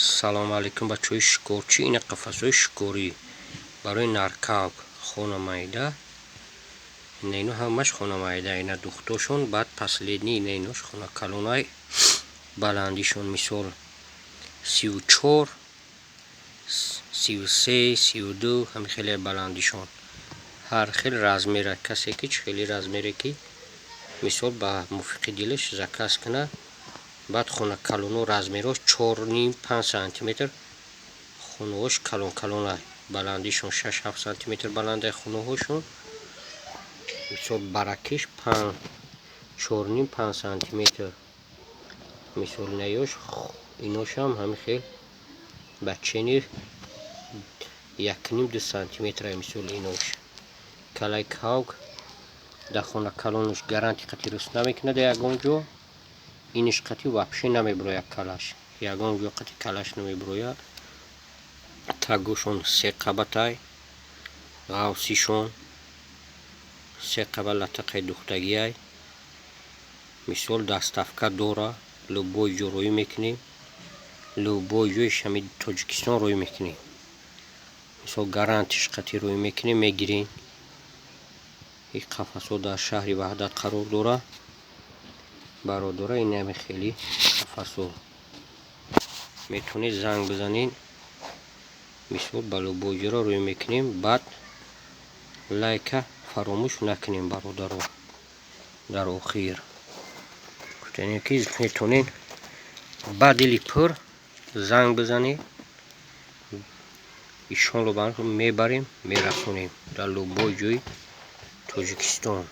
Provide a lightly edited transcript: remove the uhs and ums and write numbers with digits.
Салому алейкум, бачаҳои шикорчӣ. Ина қафасҳои шикорӣ барои наркавк, хона майда. Ина ино ҳамаш хона майда, ина духтошон, баъд последний ина инош хона калонай. Баландишон, мисол, 34, 33, 32, ҳами хеле баландишон. Ҳар хел размера, касе ки чӣ хели размере ки, мисол, ба мувофиқи дилаш заказ кунад. Баъд хона калоно размерош 4,5, 5 сантиметр. Хонаҳош калон калонай, баландишон 6-7 сантиметр баландай хонаҳошон. Мисол, баракиш 4,5, 5 сантиметр. Мисол, инаёш, иношам ҳамин хел ба чени 1,5, 2 сантиметра. Мисол, инош калаи кавк дар хона калонош гарантия қати рост намекунад ягон ҷо. Иниш қати вообще намебирояд, калаш ягон ҷо қати калаш намебирояд. Тагошон се қабатай, ғавсишон се қабат латақаи духтагиай. Мисол, доставка дора, любой ҷо роӣ мекунем, любой ҷои ҳами Тоҷикистон роӣ мекунем. Мисол, гарантиш қати роӣ мекунем, мегирем. Ин қафасҳо дар шаҳри Ваҳдат қарор дорад, бародаро. Инами хели қафасҳо, метавонед занг бизанед. Мисол, ба любой ҷоро рӯй мекунем. Баъд лайка фаромӯш накунем, бародаро. Дар охир гуфтанем, ки метавонед ба дили пур занг бизанед, ишонро мебарем, мерасонем дар любой ҷои Тоҷикистон.